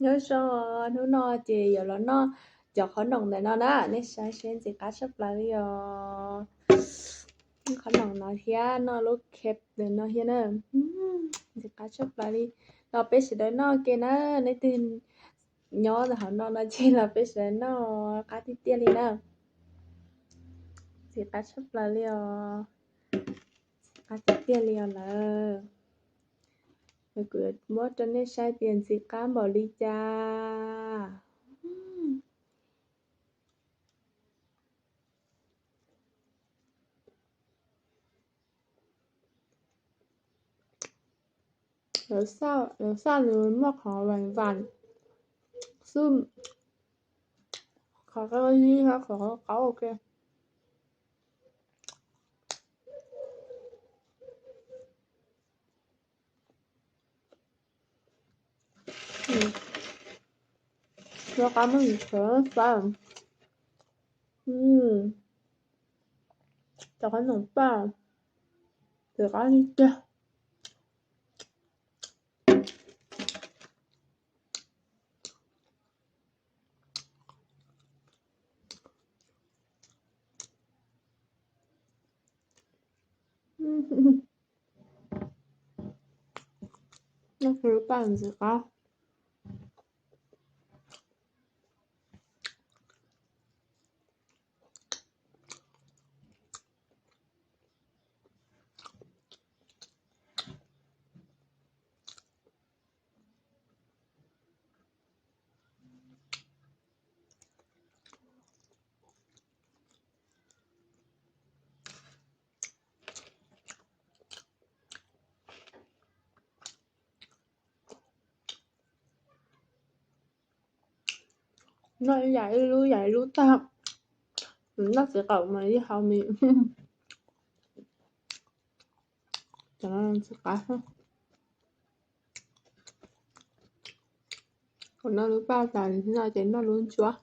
Nyob zoo, hnub no ces yuav los noj cov qhov noom ntawm no na, nej saib seb ntxim qab tshaj plaws li os. Qhov noom no thiab noj lub keb ntawm no thiab na, ntxim qab tshaj plaws li. Los peb sawv daws noj ke na, leej twg nyob ntawm hauv no no ces los peb sawv daws noj, qab tiag tiag li na. Ntxim qab tshaj plaws li os, qab tiag tiag li os lawm. Kuv muab rau nej saib tias ntxim qab npaum li cas. Lawv xaj nws muaj qhov vas vas xwb, qhov qab zib thiab qhov qaub ua ke. Rau qab muab nws txhawv xav. Cov qhov noom paj, ntxim qab li tiag. Noj lub paj ntxim qab. Noj ib yam ib lub yam ib lub tag, noj txiv qaum mas ib hau me. Cov no ntxim qab. Kuv noj lub paj tas no ces noj lub ntsuab.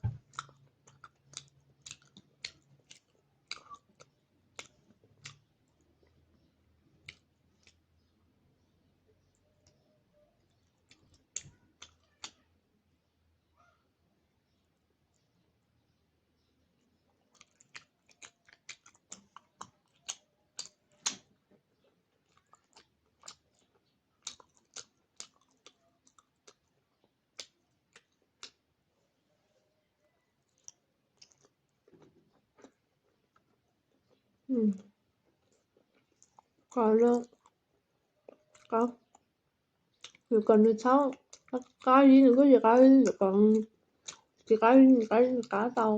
Qab, nws kom nws txhob qab zib, nws kuj tsis qab zib, nws kom tsis qab zib, nws qab zib nws qab tau,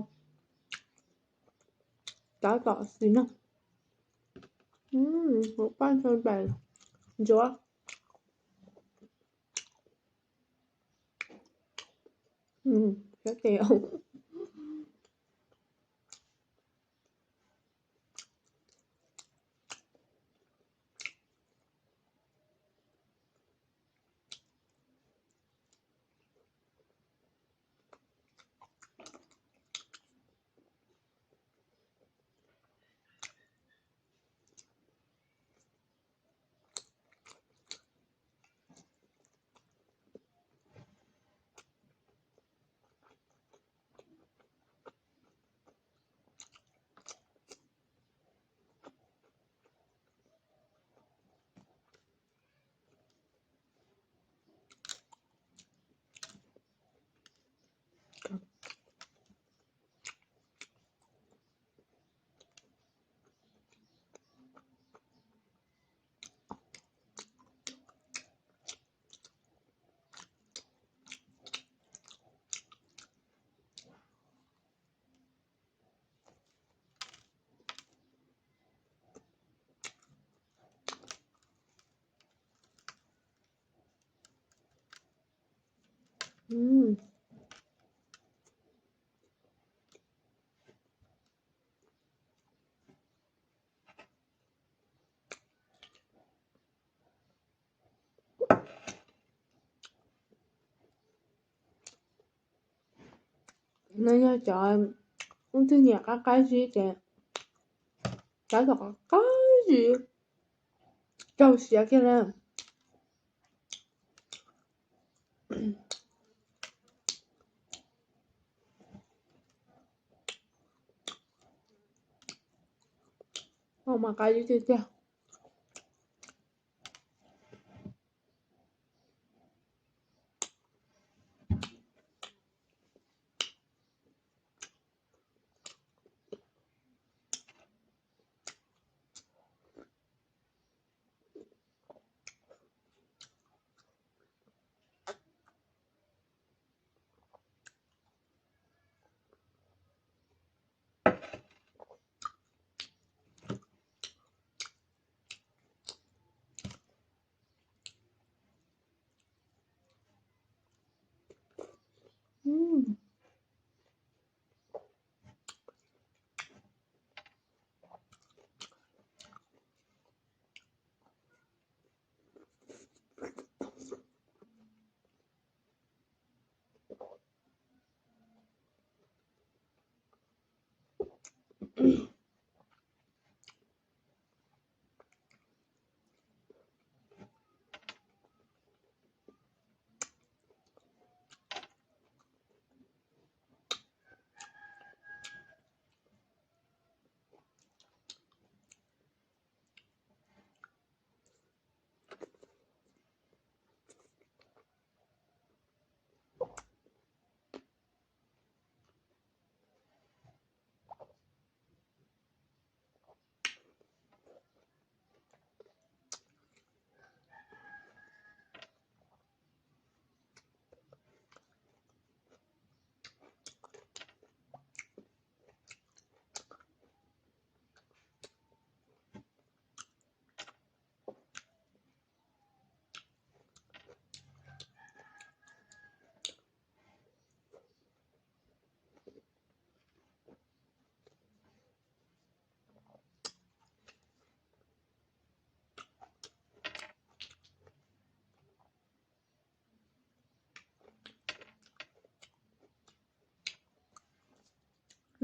qab tom xis no. Hauv paj tau daim ntsuab. No yog cov leej twg nyiam qab qab zib ces cov tom qab zib raug siav kiag na. Mas qab tiag tiag.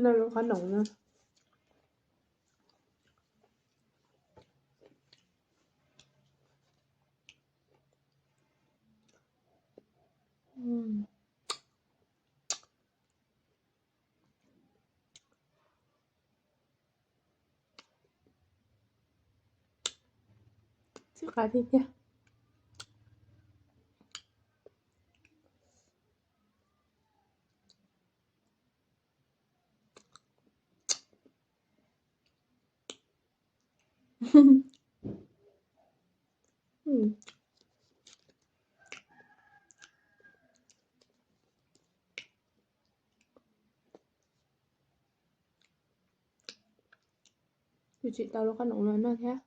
Noj lub qhob noom na. Txij qab tiag tiag. Kuv tsis tau lub qhob noom no noj thiab.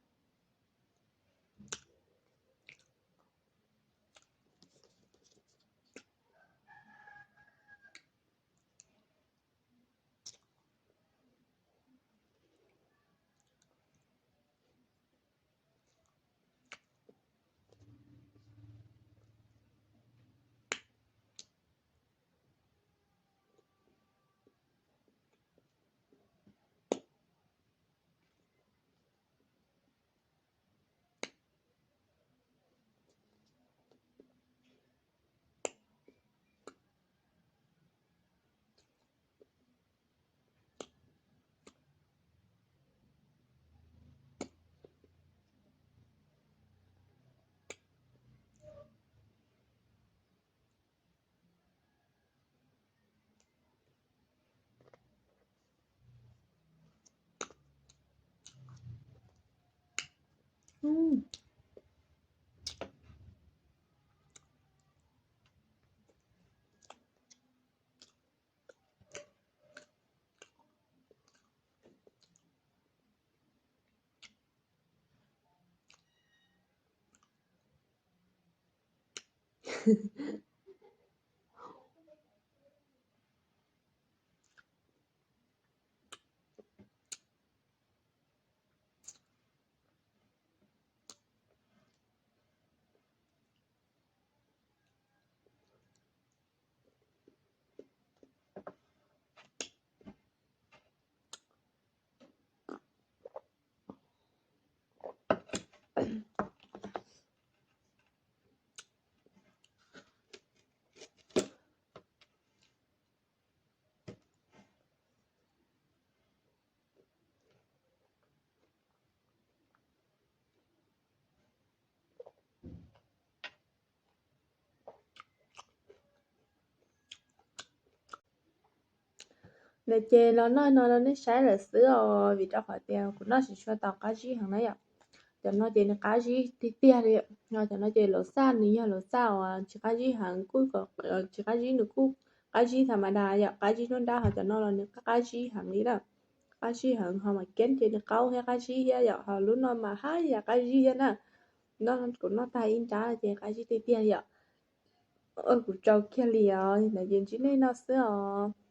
Ntawd ces los noj no rau nej saib lawm xwb os, vim rau qhov tias kuv noj tsis tshua tau qab zib heev na yom. Cov no ces nws qab zib tiag tiag li. Cov no ces lauv xaj, nws yog lauv xaj uas tsis qab zib heev, kuj tsis qab zib, nws kuj qab zib tha ma das yom, qab zib nruab nrab, ho cov no los nws qab zib heev li na. Qab zib heev, ho mas keeb ces nws qaub thiab qab zib thiab yom, ho lub no mas haj yam qab zib thiab na. Kuv noj tag ib nrab ces qab zib tiag tiag yom. Kuv tsau kiag li os, ntawd ces ntsib nej noj xwb os.